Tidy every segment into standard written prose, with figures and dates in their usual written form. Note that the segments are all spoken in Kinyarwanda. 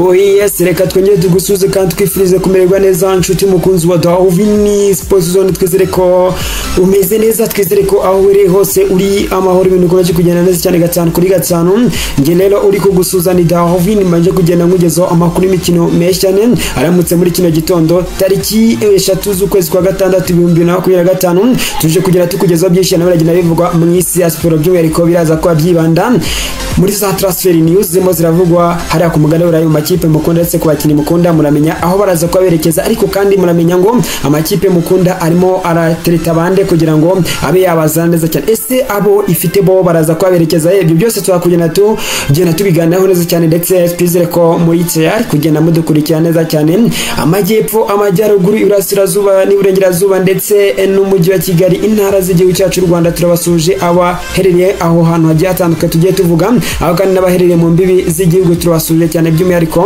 Oh yes, reka twongere tugusuze kandi twifurize kumererwa neza nshuti mukunzi wa Darwin Sports Zone. Twizere ko umeze neza, twizere ko aho uri hose uri amahoro, ibintu bikomeje kugenda neza cyane gatanu kuri gatanu. Nge rero uri kugusuza ni Darwin, mbanje kugenda nkugezaho amakuru y'imikino menshi cyane aramutse muri kino gitondo tariki 3 z'ukwezi kwa gatandatu 2025. Tuje kugera tukugezaho byinshi cyane biragenda bivugwa mu isi ya siporo, by'umwihariko biraza kuba byibanda muri za transfer news zirimo ziravugwa hariya ku mugabane w'Uburayi mu makipe mukunda ndetse ku bakinnyi mukunda, muramenya aho baraza kuba berekeza, ariko kandi muramenya ngo amakipe mukunda arimo aratereta bande kugira ngo abe yabazana neza cyane. Ese abo ifite bo baraza kuba berekeza? Ibyo byose tuzakugenda tugenda tubiganiraho neza cyane, ndetse twizere ko muri tayari kugenda mudukurikira neza cyane, amajyepfo, amajyaruguru, iburasirazuba n'iburengerazuba ndetse n'umujyi wa Kigali, intara z'igihugu cyacu Rwanda. Turabasuje abaherereye aho hantu hagiye hatandukanye tugiye tuvuga, aho kandi n'abaherereye mu mbibi z'igihugu turabasuje cyane, by'umwihariko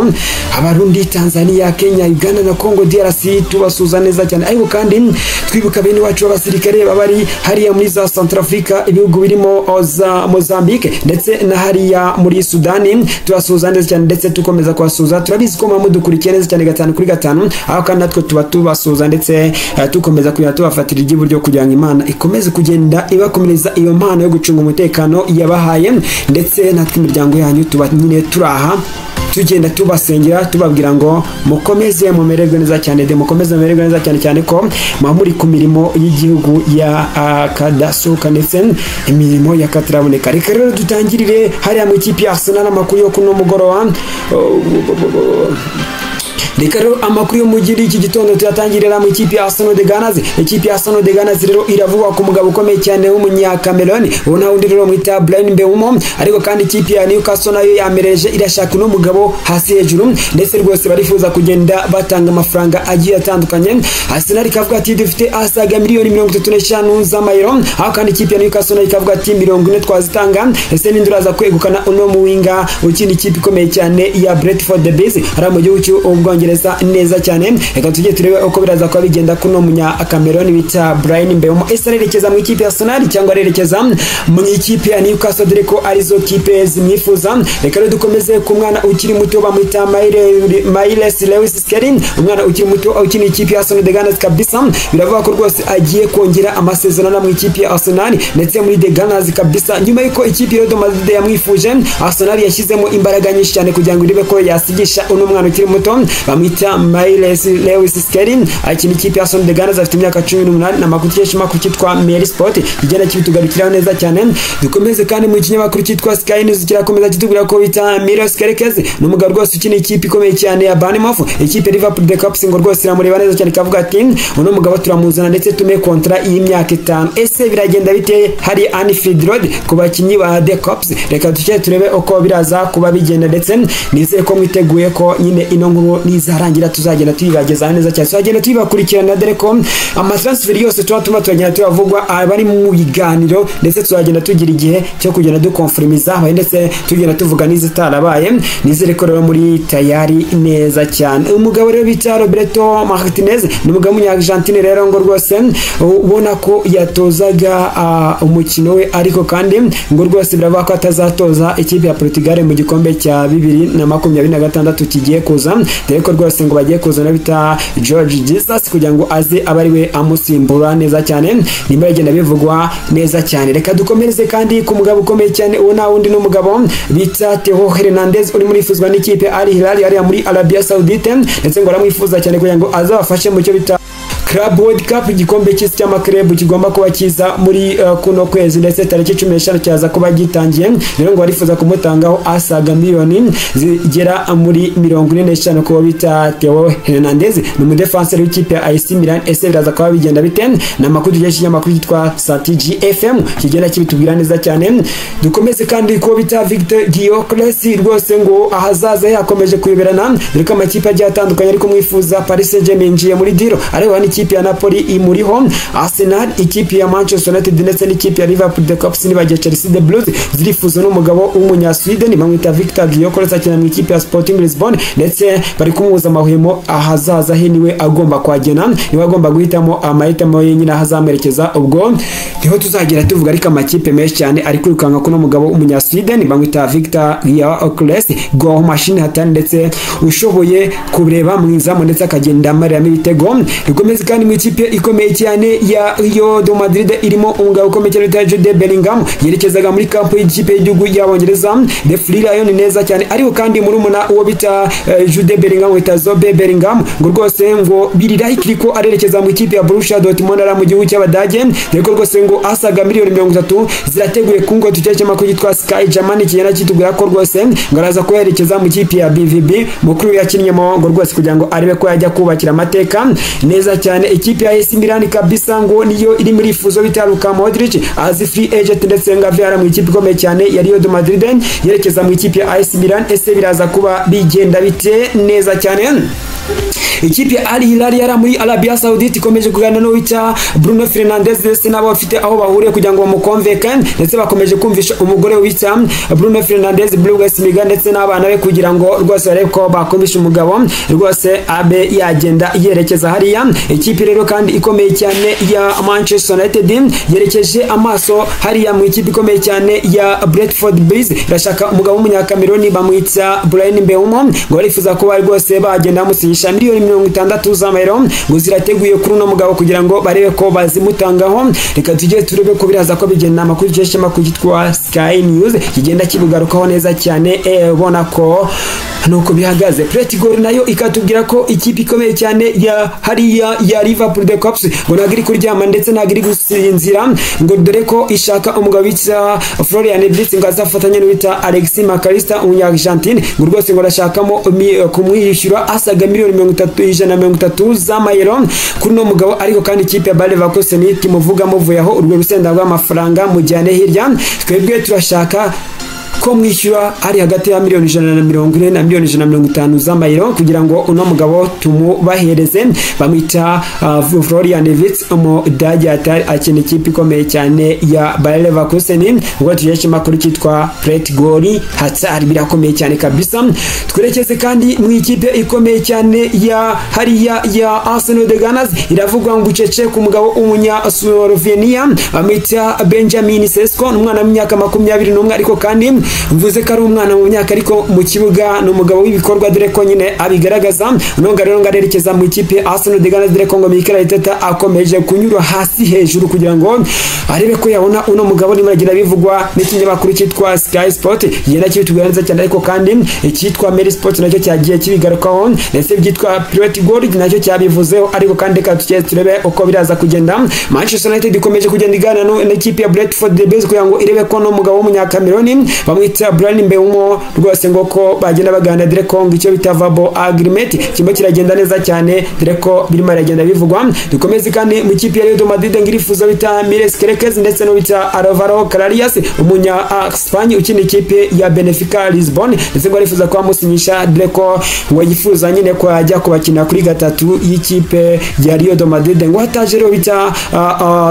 Abarundi, Tanzania, Kenya, Uganda na Congo DRC tubasuza neza cyane. Ariko kandi twibuka bene wacu b'abasirikare bari hariya muri za Centrafrica, ibihugu birimo za Mozambique ndetse na hariya muri Sudani, tubasuza neza cyane ndetse tukomeza kubasuza. Turabizi ko mudukurikiye neza cyane gatanu kuri gatanu, aho kandi natwe tuba tubasuza ndetse tukomeza kugenda tubafatira iry'iburyo kugira ngo Imana ikomeze kugenda ibakomereza iyo mpano yo gucunga umutekano yabahaye, ndetse natwe imiryango yanyu tuba nyine turaha tugenda tubasengera tubabwira ngo mukomeze mumererwe neza cyane, de mukomeze mumererwe neza cyane cyane ko muba muri ku mirimo y'igihugu ya kadasohoka ndetse imirimo ya kataraboneka. Reka rero dutangirire hariya mu ikipe ya Arsenal amakuru yo kuno mugoroba. Reka rero amakuru yo mugiri iki gitondo tuyatangirira mu ikipe ya Arsenal de Gunners. Ikipe ya Arsenal de Gunners rero iravugwa ku mugabo ukomeye cyane w'umunya Cameroon, uwo nta wundi rero mwita Bryan Mbeumo. Ariko kandi ikipe ya Newcastle nayo yamereje irashaka uno mugabo hasi hejuru, ndetse rwose barifuza kugenda batanga amafaranga agiye atandukanye. Arsenal ikavuga ati dufite asaga miliyoni 35 z'amayero, aho kandi ikipe ya Newcastle nayo ikavuga ati 40 twazitanga. Ese ninde uraza kwegukana uno muwinga ukina ikipe ikomeye cyane ya Brentford the Bees ari mu gihugu cy'Ubwongereza neza cyane? Reka tujye turebe uko biraza kuba bigenda kuno munya Cameroon bita Bryan Mbeumo. Ese arerekeza mu ikipe ya Arsenal cyangwa arerekeza mu ikipe ya Newcastle, dore ko arizo kipe zimwifuza? Reka rero dukomeze ku mwana ukiri muto bamwita Myles Lewis Skelly, umwana ukiri muto ukina ikipe ya Arsenal de Gunners kabisa. Biravuga ko rwose agiye kongera amasezerano mu ikipe ya Arsenal ndetse muri the Gunners kabisa, nyuma yuko ikipe ya Real Madrid yamwifuje. Arsenal yashyizemo imbaraga nyinshi cyane kugira ngo irebe ko yasigisha uno mwana ukiri muto bamwita Myles Lewis Skelly, akina ikipe ya Arsenal de Gunners, afite imyaka 18. Na makuru cy'ishimakuru cyitwa Mail Sport igenda kibitugarukiraho neza cyane. Dukomeze kandi mu kinyamakuru cyitwa Sky News kirakomeza kitubwira ko bita Milos Kerkez ni umugabo rwose ukina ikipe ikomeye cyane ya Bournemouth. Ikipe Liverpool the Cups ngo rwose iramureba neza cyane ikavuga ati uno mugabo turamuzana ndetse tume kontra y'imyaka 5. Ese biragenda bite hari Anfield Road ku bakinyi ba the Cups? Reka tucye turebe uko biraza kuba bigenda, ndetse nizere ko mwiteguye ko nyine ino nkuru nizarangira tuzagenda tuyibageza neza cyane, tuzagenda tuyibakurikirana, dore ko amatransfer yose tuba turagenda tuyavugwa abari mu biganiro, ndetse tuzagenda tugira igihe cyo kugenda dukonfirmiza ndetse tugenda tuvuga n'izitarabaye. Nizere ko rero muri tayari neza cyane. Umugabo rero bita Roberto Martinez ni umugabo w'umunya Argentine rero ngo rwose ubona ko yatozaga umukino we, ariko kandi ngo rwose biravuga ko atazatoza ikipe ya Portugal mu gikombe cya 2026 kigiye kuza, dore ko rwose ngo bagiye kuzana bita George Jesus kugira ngo aze abe ari we amusimbura neza cyane, nimba bigenda bivugwa neza cyane. Reka dukomereze kandi ku mugabo ukomeye cyane, uwo nta wundi n'umugabo bita Theo Hernandez uri murifuzwa n'ikipe Al Hilal yari muri Arabia Saudite, ndetse ngo aramwifuza cyane kugira ngo azabafashe mu cyo bita Club World Cup, igikombe cy'isi cy'amaklub kigomba kuba kiza muri kuno kwezi, ndetse tariki 15 cyaza kuba gitangiye. Rero ngo barifuza kumutangaho asaga miliyoni zigera muri 45 ko bita Theo Hernandez, ni umudefenseur w'ikipe ya AC Milan. Ese biraza kuba bigenda bite? Na makuru y'inyamakuru yitwa Satigi FM kigenda kibitubwira neza cyane. Dukomeze kandi ko bita Victor Gyökeres rwose ngo ahazaza yakomeje kuyoberana, dore ko amakipe agiye atandukanye ariko mwifuza Paris Saint-Germain yinjiye muri deal, ariko n'ikipe ikipe ya Napoli imuriho, Arsenal, ikipe ya Manchester United ndetse n'ikipe ya Liverpool the Cups nibagiye Chelsea the Blues zirifuza n'umugabo w'umunya Sweden bamwita Victor Gyökeres akina mu ikipe ya Sporting Lisbon, ndetse bari kumuhuza amahwemo ahazaza he niwe agomba kwagena, niwe agomba guhitamo amahitamo ye nyine ahazamerekeza. Ubwo niho tuzagera tuvuga, ariko amakipe menshi cyane ari kwirukanka kuno mugabo w'umunya Sweden bamwita Victor Gyökeres, goal machine hatani ndetse ushoboye kureba mu izamu ndetse akagenda amariramo ibitego. Rikomeze kandi mu ikipe ikomeye cyane ya Real de Madrid irimo umugabo ukomeye cyane witwa Jude Bellingham, yerekezaga muri kampo y'ikipe y'igihugu y'Abongereza The Free Lion neza cyane, ariko kandi muri umuna uwo bita Jude Bellingham wita Zobe Bellingham ngo rwose ngo biri likely ko arerekeza mu ikipe ya Borussia Dortmund ara mu gihugu cy'Abadage, dore rwose ngo asaga miliyoni 30 zirateguye kungo tucye makuru yitwa Sky Germany kigenda kitubwira ko rwose ngo araza koherekeza mu ikipe ya BVB mukuru yakinnyemo ngo rwose kugira ngo arebe ko yajya kubakira amateka neza cyane. Ikipe ya AC Milan kabisa ngo niyo iri muri ifuzo bita Luka Modric as free agent ndetse nga VR mu ikipe ikomeye cyane ya Real Madrid yerekeza mu ikipe ya AC Milan. Ese biraza kuba bigenda bite neza cyane. Ikipe ya Al Hilal yari muri Arabia Saudite ikomeje kuganira n'uwita Bruno Fernandes ndetse nabo bafite aho bahuriye kugira ngo bamukonveke, ndetse bakomeje kumvisha umugore wita Bruno Fernandes Blue Smiga ndetse n'abana be kugira ngo rwose barebe ko bakumvisha umugabo rwose abe yagenda yerekeza hariya. Ikipe rero kandi ikomeye cyane ya Manchester United yerekeje amaso hariya mu ikipe ikomeye cyane ya Brentford Bees, irashaka umugabo w'umunyakameroni bamwita Brian Mbeumo ngo barifuza kuba rwose bagenda bamusinyisha miliyoni 60 z'amayero ngo zirateguye kuri uno mugabo kugira ngo barebe ko bazimutangaho. Reka tujye turebe ko biraza ko bigenda. Amakuru cyeshema cyitwa Sky News kigenda kibugarukaho neza cyane, ubona ko nuko bihagaze. Pretgol nayo ikatubwira ko ikipe ikomeye cyane ya hariya ya Liverpool the Cops ngo ntabwo iri kuryama ndetse ntabwo iri gusinzira, ngo dore ko ishaka umugabo witwa Florian Wirtz ngo azafatanye n'uwita Alexis McAllister umunya-Argentine, ngo rwose ngo arashakamo kumwishyura asaga miliyoni 130 z'amayero kuri no mugabo. Ariko kandi ikipe ya Bayer Leverkusen timuvuga muvuye aho urwo rusenda rw'amafaranga mujyane hirya, twebwe turashaka ko mwishyura ari hagati ya miliyoni 140 na miliyoni 150 z'amayero kugira ngo uno mugabo tumubahereze. Bamwita Florian Wirtz umudage akina ikipe ikomeye cyane ya Bayer Leverkusen. Ubwo tujeje makuru cyitwa Pretgol hatari birakomeye cyane kabisa. Twerekeze kandi mu ikipe ikomeye cyane ya hariya ya Arsenal de Gunners, iravugwa ngo ucece ku mugabo umunya Slovenia bamwita Benjamin Sesko, umwana w'imyaka 21, ariko kandi mvuze ko ari umwana mu myaka ariko mu kibuga ni umugabo w'ibikorwa dore ko nyine abigaragaza. Nonga rero ngarerekeza mu ikipe Arsenal de Gunners dore ko ngo Mikel Arteta akomeje kunyura hasi hejuru kugira ngo arebe ko yabona uno mugabo. Nimuragira bivugwa n'ikinyamakuru cyitwa Sky Sport yenda kibitubwira neza cyane, ariko kandi icyitwa Mail Sport nacyo cyagiye kibigarukaho ndetse byitwa Pirate Gold nacyo cyabivuzeho, ariko kandi reka tugiye turebe uko biraza kugenda. Manchester United ikomeje kugenda igana n'ikipe ya Brentford the Bees kugira ngo irebe ko no mugabo w'umunyakameroni bamwita Brian Mbeumo rwose ngo ko bagenda baganira dore ko ngo icyo bita verbal agreement kimwe kiragenda neza cyane dore ko birimo biragenda bivugwa. Dukomeze kandi mu ikipe ya Real Madrid ngo irifuza bita Miles Kerkez ndetse no bita Alvaro Carreras umunya Spain ukina ikipe ya Benfica Lisbon, ndetse ngo arifuza ko amusinyisha dore ko ngo yifuza nyine ko ajya kubakina kuri gatatu y'ikipe ya Real Madrid. Ngo hataje rero bita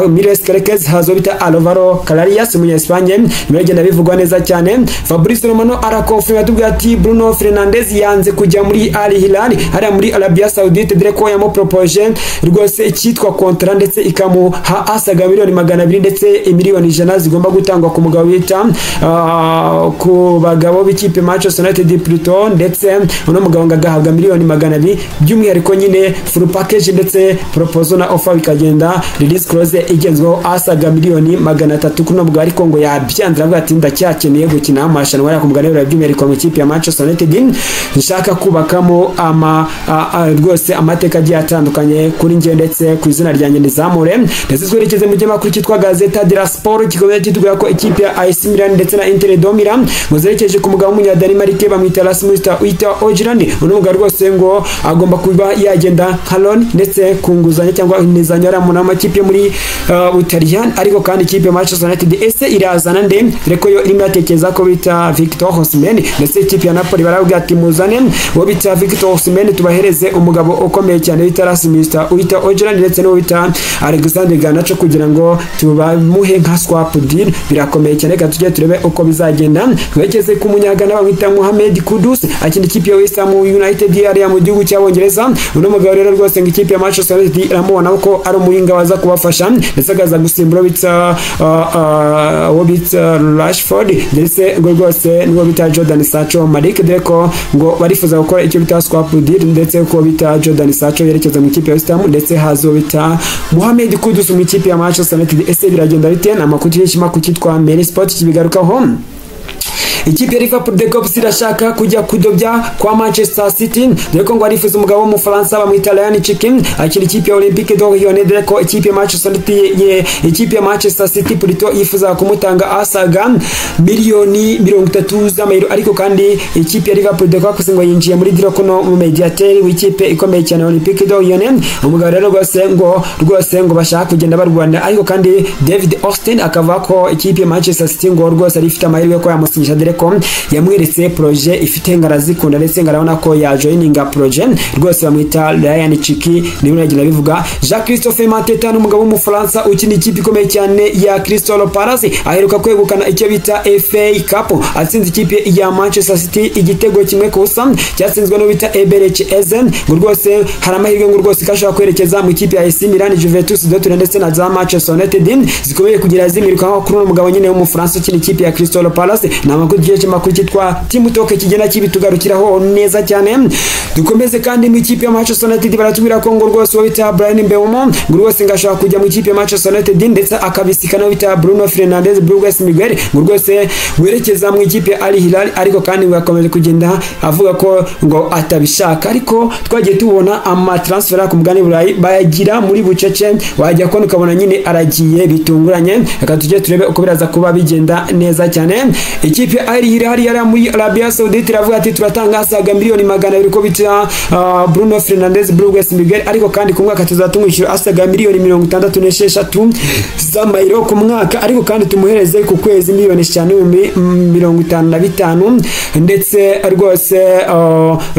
Miles Kerkez hazo bita Alvaro Carreras umunya Spain, biragenda bivugwa neza cyane. Fabrice Romano arakonfirma atubwira ati Bruno Fernandes yanze kujya muri Al Hilal hariya muri Arabia Saudite dore ko yamupropoje rwose icyitwa contrat ndetse ikamuha asaga miliyoni 200 ndetse miliyoni 100 zigomba gutangwa ku mugabo bita ku bagabo b'ikipe Manchester United Pluton, ndetse uno mugabo ngagahabwa miliyoni 200 by'umwihariko nyine full package ndetse proposal na offer bikagenda release clause igenzweho asaga miliyoni 300 kuri uno mugabo, ariko ngo yabyanze avuga ati ndacyakeneye gukina amashanwa ya kumugane by'umwihariko mu ikipe ya Manchester United, nshaka kubakamo ama rwose amateka agiye atandukanye kuri nge ndetse ku izina ryanjye ndizamure. Ndetse twerekeze mu gihe cyitwa Gazzetta della Sport kikomeza kitubwira ko ikipe ya AC Milan ndetse na Inter de Milan ngo zerekeje ku mugabo w'umunyadanimarike bamwita Rasmus Højlund. Uno mugabo rwose ngo agomba kuba yagenda nka loan ndetse ku nguzanyo cyangwa inizanyo ari mu makipe muri Butaliyani, ariko kandi ikipe ya Manchester United ese irazana nde dore ko yo irimo iratekereza barifuza ko bita Victor Osimhen, ndetse ikipe ya Napoli barabwira ati muzane uwo bita Victor Osimhen tubahereze umugabo ukomeye cyane bita Rasmus Wita Højlund ndetse n'uwo bita Alexander Garnacho kugira ngo tubamuhe nka swap deal. Birakomeye cyane, reka tujye turebe uko bizagenda. Twegeze ku munyagana bamwita Mohamed Kudus akina ikipe ya West Ham United yari mu gihugu cy'Abongereza. Uno mugabo rero rwose ngo ikipe ya Manchester United iramubona ko ari umuhinga waza kubafasha, ndetse akaza gusimbura bita uwo bita Rashford, ndetse ngo rwose n'uwo bita Jordan Sancho Malik, dore ko ngo barifuza gukora icyo bita swap deal, ndetse ko bita Jordan Sancho yerekeza mu ikipe ya West Ham, ndetse haza uwo bita Mohamed Kudus mu ikipe ya Manchester United. Ese biragenda bite? Ni amakuru y'ikinyamakuru cyitwa Mail Sport kibigarukaho. Ikipe ya Liverpool the Cops irashaka kujya kudobya kwa Manchester City, dore ko ngo arifuza umugabo w'Umufaransa bamwita Ryan Cherki akina ikipe ya Olympique de Lyon, dore ko ikipe ya Manchester City ikipe ya Manchester City plutôt yifuza kumutanga asaga miliyoni 30 z'amayero. Ariko kandi ikipe ya Liverpool the Cops ngo yinjiye muri deal kuno mu mediateur w'ikipe ikomeye cyane Olympique de Lyon. Umugabo rero rwose ngo bashaka kugenda barwana, ariko kandi David Ornstein akavuga ko ikipe ya Manchester City ngo rwose ari ifite amahirwe ko yamusinyisha, dore ko yamweretse projet ifite ngarazikunda, ndetse ngarabona ko yajoininga projet. Rwose bamwita Ryan Cherki, niwe uragenda bivuga. Jean Christophe Mateta ni umugabo w'Umufaransa ukina ikipe ikomeye cyane ya Crystal Palace, aheruka kwegukana icyo bita FA Cup atsinze ikipe ya Manchester City igitego 1-0 cyatsinzwe n'uwo bita Eberechi Eze. Ngo rwose hari amahirwe ngo rwose kashobora kwerekeza mu ikipe ya AC Milan, Juventus Dortmund ndetse na za Manchester United zikomeye kugira zimirukanka kuri uno mugabo nyine w'Umufaransa ukina ikipe ya Crystal Palace. Ni amakuru tugiye makuru cyitwa Team Talk kigenda kibitugarukiraho neza cyane. Dukomeze kandi mu ikipe ya Manchester United, baratubwira ko ngo rwose uwo bita Bryan Mbeumo ngo rwose ngashobora kujya mu ikipe ya Manchester United, ndetse akabisika n'uwo bita Bruno Fernandes Bruges Miguel ngo rwose werekeza mu ikipe ya Al Hilal, ariko kandi ngo yakomeje kugenda avuga ko ngo atabishaka. Ariko twagiye tubona ama transfer ku mugani Burayi bayagira muri bucece, wajya kubona ukabona nyine aragiye bitunguranye. Reka tujye turebe uko biraza kuba bigenda neza cyane. Ikipe ya Al Hilal yari muri Arabia Saudite iravuga ati turatanga asaga miliyoni 200 ko bita Bruno Fernandes Bruges Miguel, ariko kandi ku mwaka tuzatumwishyura asaga miliyoni 66 z'amayero ku mwaka, ariko kandi tumuhereze ku kwezi miliyoni 5 55,000, ndetse rwose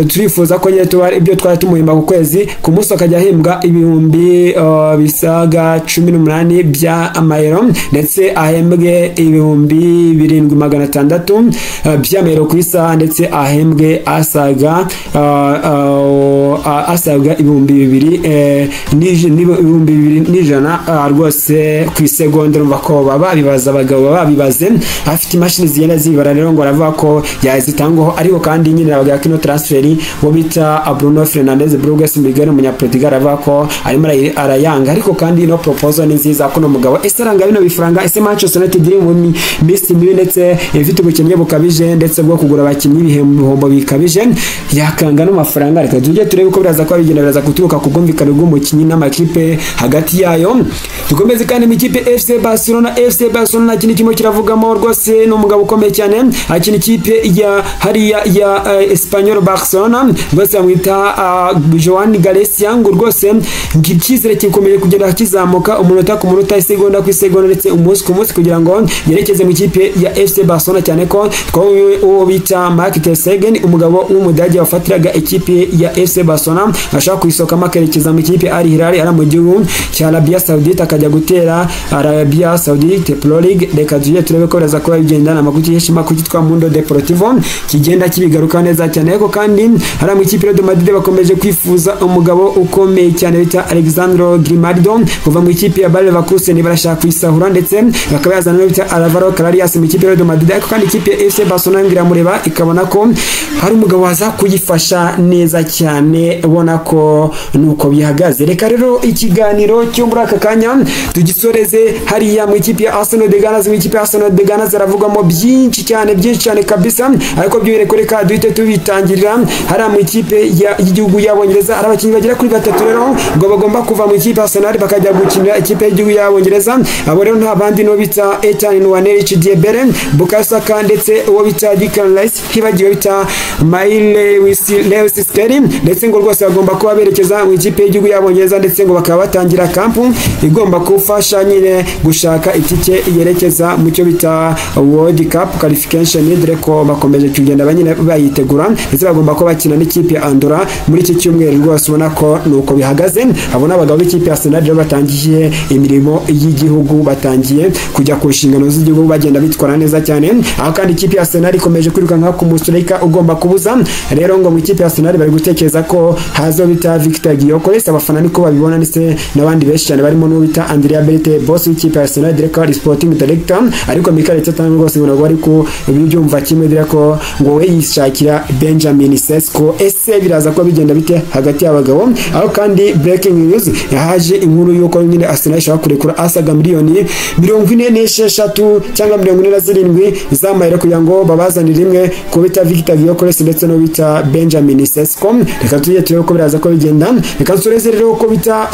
turifuza ko nyine tuba ibyo twari tumuhemba ku kwezi, ku munsi akajya ahembwa ibihumbi bisaga 18 by'amayero, ndetse ahembwe 7600 by'amayero ku isaha, ndetse ahembwe asaga 2100 rwose ku isegonda. Urumva ko baba bibaza, abagabo baba bibaze, afite imashini zigenda zibara, rero ngo aravuga ko yazitangwaho. Ariko kandi nyine aravuga ko ino transfer wo bita Bruno Fernandes Bruges Miguel umunyaportugal avuga ko arimo arayanga, ariko kandi ino proposal ni nziza kuno mugabo. Ese aranga bino bifaranga? Ese Manchester United iri mu minsi mibi ndetse ifite ubukene bukabije ndetse bwo kugura abakinnyi ibihombo bikabije, yakanga no mafaranga? Reka tujye turebe uko biraza kuba bigenda, biraza guturuka ku bwumvikane bw'umukinnyi n'amakipe hagati yayo. Dukomeze kandi mu ikipe FC Barcelona. FC Barcelona kindi kimwe kiravugamo rwose ni umugabo ukomeye cyane akina ikipe ya hariya ya Espanyol Barcelona, rwose bamwita Joan Garcia, ngo rwose icyizere gikomeje kugenda kizamuka umunota ku munota, isegonda ku isegonda, ndetse umunsi ku munsi kugira ngo yerekeze mu ikipe ya FC Barcelona, cyane ko uwo bita Marc Ter Stegen, umugabo w'Umudage wafatiraga ikipe ya FC Barcelona, ashaka kuyisohokamo akerekeza mu ikipe Al Hilal ari mu gihugu cya Arabia Saudite, akajya gutera Arabia Saudite Pro League. Reka tujye turebe ko biraza kuba bigenda. Amakuru y'ishima cyitwa Mundo Deportivo kigenda kibigaruka neza cyane. Ariko kandi hari mu ikipe ya Real Madrid bakomeje kwifuza umugabo ukomeye cyane bita Alexandro Grimaldo kuva mu ikipe ya Bayer Leverkusen, barashaka kuyisahura, ndetse bakaba yazana no bita Alvaro Carreras mu ikipe ya Real Madrid. Ariko kandi ikipe ya FC Barcelona iramureba ikabona ko hari umugabo waza kuyifasha neza cyane, ubona ko nuko bihagaze. Reka rero ikiganiro cyo muri aka kanya tugisoreze hariya mu ikipe ya Arsenal de Gunners. Mu ikipe ya Arsenal de Gunners aravugamo byinshi cyane, byinshi cyane kabisa, ariko by'ubireko reka duhite tubitangirira hariya mu ikipe y'igihugu y'Abongereza. Hari abakinnyi bagera kuri batatu rero ngo bagomba kuva mu ikipe ya Arsenal bakajya gukinira ikipe y'igihugu y'Abongereza. Abo rero nta bandi no bita Ethan Nwaneri Chidiebere, Bukayo Saka. Saka ndetse uwo bita Declan Rice, ntibagiwe bita Myles Lewis Skelly, ndetse ngo rwose bagomba kuba berekeza mu ikipe y'igihugu y'Abongereza, ndetse ngo bakaba batangira kampu igomba gufasha nyine gushaka itike yerekeza mu cyo bita World Cup qualification, dore ko bakomeje kugenda nyine bayitegura, ndetse bagomba kuba bakina n'ikipe ya Andorra muri iki cyumweru. Rwose ubona ko nuko bihagaze. Abo ni abagabo b'ikipe ya Arsenal rero batangiye imirimo y'igihugu, batangiye kujya ku nshingano z'igihugu, bagenda bitwara neza cyane. Aho kandi ikipe ya Arsenal ikomeje kwirukanka ku mu striker ugomba kubuza. Rero ngo mu ikipe ya Arsenal bari gutekereza ko hazo bita Victor Gyökeres, abafana niko babibona, ndetse n'abandi benshi cyane barimo n'uwo bita Andrea Berta, boss w'ikipe ya Arsenal, dore ko ari sporting director. Ariko Mikel Arteta rwose ngo ntabwo ari ku byumva kimwe, dore ko ngo we yishakira Benjamin Sesko. Ese biraza kuba bigenda bite hagati y'abagabo? Aho kandi breaking news yahaje inkuru y'uko nyine Arsenal ishaka kurekura asaga miliyoni 46 cyangwa 47 z'amayero kugira ngo babazanire rimwe ku bita Victor Gyökeres ndetse no bita Benjamin Sesko. Reka tujye turebe ko biraza ko bigenda. Reka nsoreze rero ko bita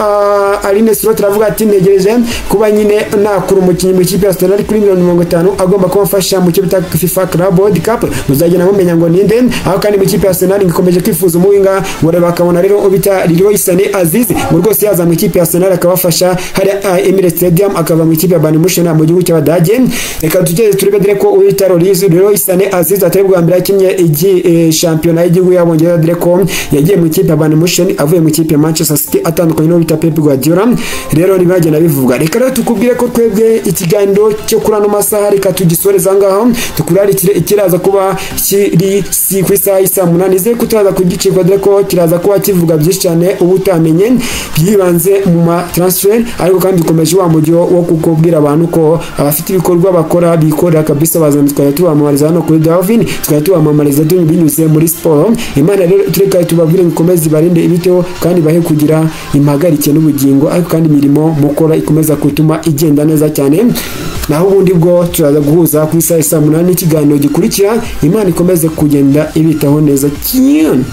Arne Slot aravuga ati ntegereje kuba nyine nakura umukinnyi mu ikipe ya Arsenal kuri miliyoni 50 agomba kubafasha mu cyo bita FIFA Club World Cup, muzagenda mumenya ngo ninde. Aho kandi mu ikipe ya Arsenal ikomeje kwifuza umu winger, ngo bakabona rero ubita Leroy Sané Aziz ngo rwose yaza mu ikipe ya Arsenal akabafasha hari Emirates Stadium, akava mu ikipe ya Bayern Munich mu gihugu cy'Abadage. Reka tugeze turebe, dore ko uwita Leroy Sané Aziz atari bwa mbere akinnye shampiyona y'igihugu y'Abongereza, dore ko yagiye mu ikipe ya Bayern Munich avuye mu ikipe ya Manchester City, atandukanye n'uwo bita Pep Guardiola. Rero ntibagenda bivuga. Reka rero tukubwire ko twebwe ikiganiro cyo kuri ano masaha reka tugisoreza ngaho, tukurarikire ikiraza kuba kiri si ku isaha y'isa 8. Izere ko turaza kugicikwa, dore ko kiraza kuba kivuga byinshi cyane uba utamenye byibanze mu ma transfer. Ariko kandi dukomeje wa mujyo wo kukubwira abantu ko abafite ibikorwa bakora bikorera kabisa bazana, tukajya tubamamariza hano kuri Darwin, tukajya tubamamariza binyuze muri siporo. Imana rero tureka tubabwire ngo ikomeze ibarinde, ibiteho kandi bahe kugira impagarike n'ubugingo, ariko kandi imirimo mukora ikomeza gutuma igenda neza cyane. Naho ubundi bwo turaza guhuza ku isaha ya saa 8 ikiganiro gikurikira. Imana ikomeze kugenda ibitaho neza cyane.